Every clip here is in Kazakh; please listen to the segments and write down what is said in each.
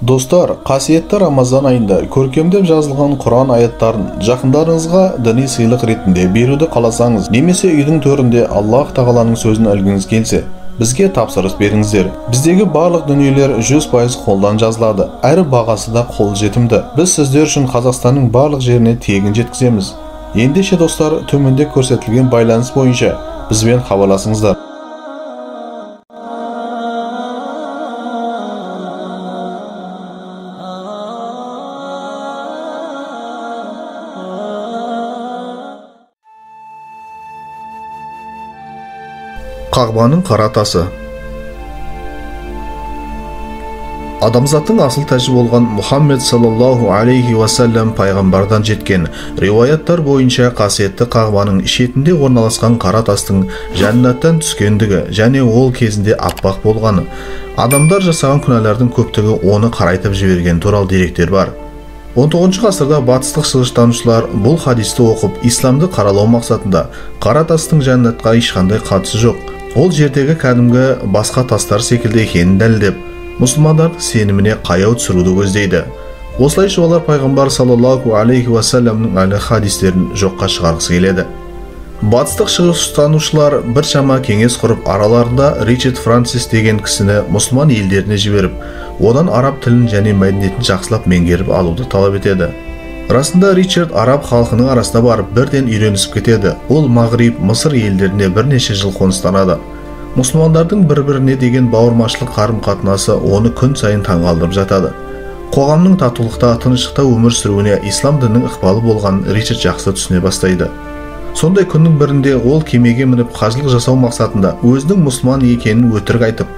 Достар, қасиетті Рамазан айында көркемдеп жазылған Құран аяттарын жақындарыңызға діни сыйлық ретінде беруді қаласаңыз, немесе үйдің төрінде Аллах Тағаланың сөзін ілгіңіз келсе, бізге тапсырыс беріңіздер. Біздегі барлық дүниелер 100% қолдан жазылады, әрі бағасы да қол жетімді. Біз сіздер үшін Қазақстанның барлық жеріне тегін жеткіземіз. Ендеше достар, төменде көрсетілген байланыс бойынша бізбен хабарласыңыздар. Қағбаның қара тасы. Адамзаттың асыл тәжі болған Мұхаммед саллаллаху алейхи уассалам пайғамбардан жеткен риуаяттар бойынша қасиетті Қағбаның шетінде орналасқан қара тастың жәннаттан түскендігі және ол кезінде аппақ болғаны, адамдар жасаған күнәлардың көптігі оны қарайтып жіберген туралы деректер бар. 19 ғасырда батыстық шығыстанушылар бұл хадисті оқып, исламды қаралау мақсатында қара тастың жәннатқа ешқандай қатысы жоқ, ол жердегі кәдімгі басқа тастар секілді екенін дәлелдеп, мұсылмандардың сеніміне қаяу түсіруді көздейді. Осылайша олар пайғамбар саллаллаху алейхи уассаламның әлі хадистерін жоққа шығарғысы келеді. Батыстық шығыстанушылар біршама кеңес құрып, араларында Ричард Франсис деген кісіні мұсылман елдеріне жіберіп, одан араб тілін және мәдениетін жақсылап меңгеріп алуды талап етеді. Расында Ричард араб халқының арасына барып бірден үйренісіп кетеді. Ол Мағриб, Мысыр елдеріне бірнеше жыл қоныстанады. Мұсылмандардың бір-біріне деген бауырмашылық қарым-қатынасы оны күн сайын таңғалдырып жатады. Қоғамның татулықта, тыныштықта өмір сүруіне ислам дінінің ықпалы болғанын Ричард жақсы түсіне бастайды. Сондай күннің бірінде ол кемеге мініп қажылық жасау мақсатында өзінің мұсылман екенін өтірік айтып,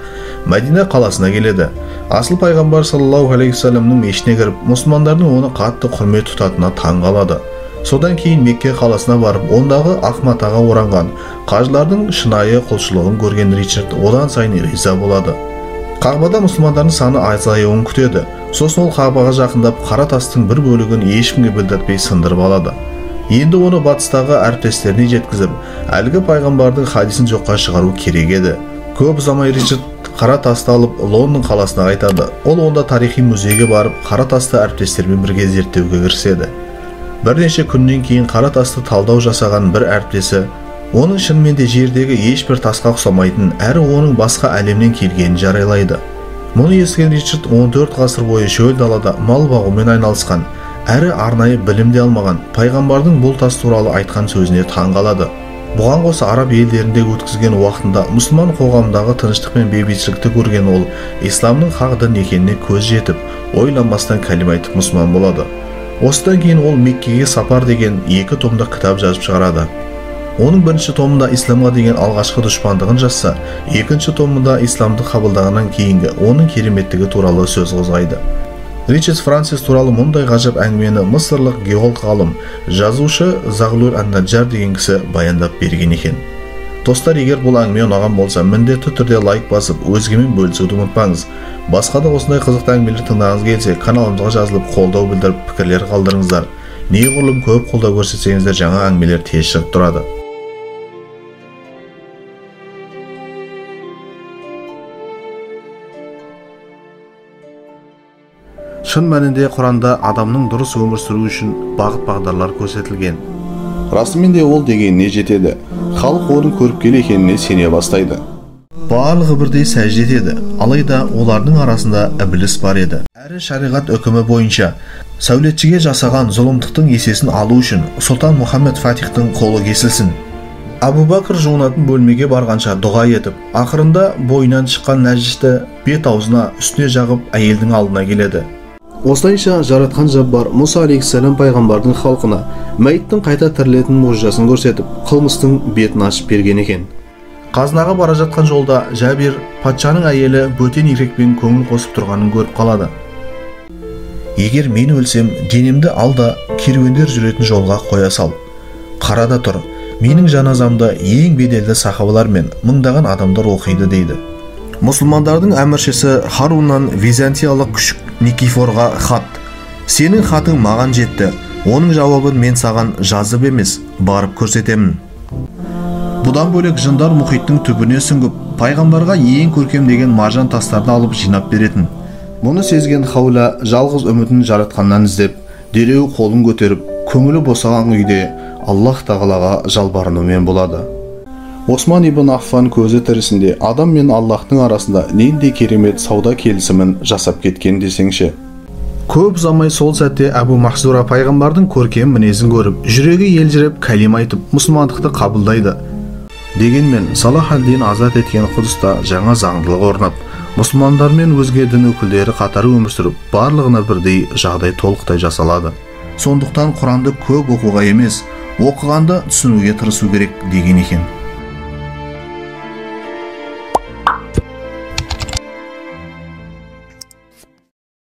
Мәдина қаласына келеді. Асыл пайғамбар саллаллаху алейхи уассаламның мешітіне кіріп, мұсылмандардың оны қатты құрмет тұтатынына таң қалады. Содан кейін Мекке қаласына барып, ондағы ақ матаға оранған қажылардың шынайы құлшылығын көрген Ричард одан сайын риза болады. Қағбада мұсылмандардың саны азаюын күтеді. Сосын ол Қағбаға жақындап, қара тастың бір бөлігін ешкімге білдіртпей сындырып алады. Енді оны батыстағы әріптестеріне жеткізіп, әлгі пайғамбардың хадисін жоққа шығару керек еді. Көп ұзамай Ричард қара тасты алып Лондон қаласына қайтады. Ол онда тарихи музейге барып, қара тасты әріптестерімен бірге зерттеуге кіріседі. Бірнеше күннен кейін қара тасты талдау жасаған бір әріптесі оның шынымен де жердегі ешбір тасқа ұқсамайтын, әрі оның басқа әлемнен келгенін жариялайды. Мұны естіген Ричард 14 ғасыр бойы шөл далада мал бағумен айналысқан, әрі арнайы білім де алмаған пайғамбардың бұл тас туралы айтқан сөзіне таң қалады. Бұған қоса араб елдерінде өткізген уақытында мұсылман қоғамындағы тыныштық пен бейбітшілікті көрген ол исламның хақ дін екеніне көз жетіп, ойланбастан кәлима айтып мұсылман болады. Осыдан кейін ол Меккеге сапар деген 2 томдық кітап жазып шығарады. Оның бірінші томында исламға деген алғашқы дұшпандығын жазса, екінші томында исламды қабылдағаннан кейінгі оның кереметтігі туралы сөз қозғайды. Ричард Франсис туралы мұндай ғажап әңгімені мысырлық геолог ғалым, жазушы Зағлул ан-Наджар деген кісі баяндап берген екен. Достар, егер бұл әңгіме ұнаған болса, міндетті түрде лайк басып, өзгемен бөлісуді ұмытпаңыз. Басқа да осындай қызықты әңгімелер тыңдағыңыз келсе, каналымызға жазылып, қолдау білдіріп, пікірлер қалдырыңыздар. Неғұрлым көп қолдау көрсетсеңіздер, жаңа әңгімелер тез шығып тұрады. Шын мәнінде Құранда адамның дұрыс өмір сүру үшін бағыт-бағдарлар көрсетілген. Расымен де ол дегеніне жетеді. Халық оның көріпкел екеніне сене бастайды. Барлығы бірдей сәжде етеді, алайда олардың арасында ібіліс бар еді. Әрі шариғат үкімі бойынша сәулетшіге жасаған зұлымдықтың есесін алу үшін Сұлтан Мұхаммед Фатихтың қолы кесілсін. Абу Бәкір жуынатын бөлмеге барғанша дұға етіп, ақырында бойынан шыққан нәжісті бет аузына үстіне жағып әйелдің алдына келеді. Осылайша жаратқан Жаббар Мұса алейхиссалам пайғамбардың халқына мәйіттің қайта тірілетін мұғжизасын көрсетіп, қылмыстың бетін ашып берген екен. Қазынаға бара жатқан жолда Жәбир патшаның әйелі бөтен еркекпен көңіл қосып тұрғанын көріп қалады. Егер мен өлсем, денемді ал да керуендер жүретін жолға қоя сал. Қарада тұр, менің жаназамды ең беделді сахабалар мен мыңдаған адамдар оқиды дейді. Мұсылмандардың әміршісі Харуннан византиялық күшік Никифорға хат. Сенің хатың маған жетті, оның жауабын мен саған жазып емес, барып көрсетемін. Бұдан бөлек жындар мұхиттың түбіне сүңгіп, пайғамбарға ең көркем деген маржан тастарды алып жинап беретін. Мұны сезген Хаула жалғыз үмітін жаратқаннан іздеп, дереу қолын көтеріп, көңілі босаған үйде Аллах тағалаға жалбарынумен болады. Осман ибн Аффан көзі тірісінде адам мен Аллахтың арасында нендей керемет сауда келісімін жасап кеткен десеңші. Көп ұзамай сол сәтте Әбу Махзура пайғамбардың көркем мінезін көріп, жүрегі елжіреп кәлима айтып, мұсылмандықты қабылдайды. Дегенмен Салах ад-Дин азат еткен Құдыста жаңа заңдылық орнап, мұсылмандар мен өзге дін өкілдері қатар өмір сүріп, барлығына бірдей жағдай толықтай жасалады. Сондықтан Құранды көп оқуға емес, оқығанды түсінуге тырысу керек деген екен.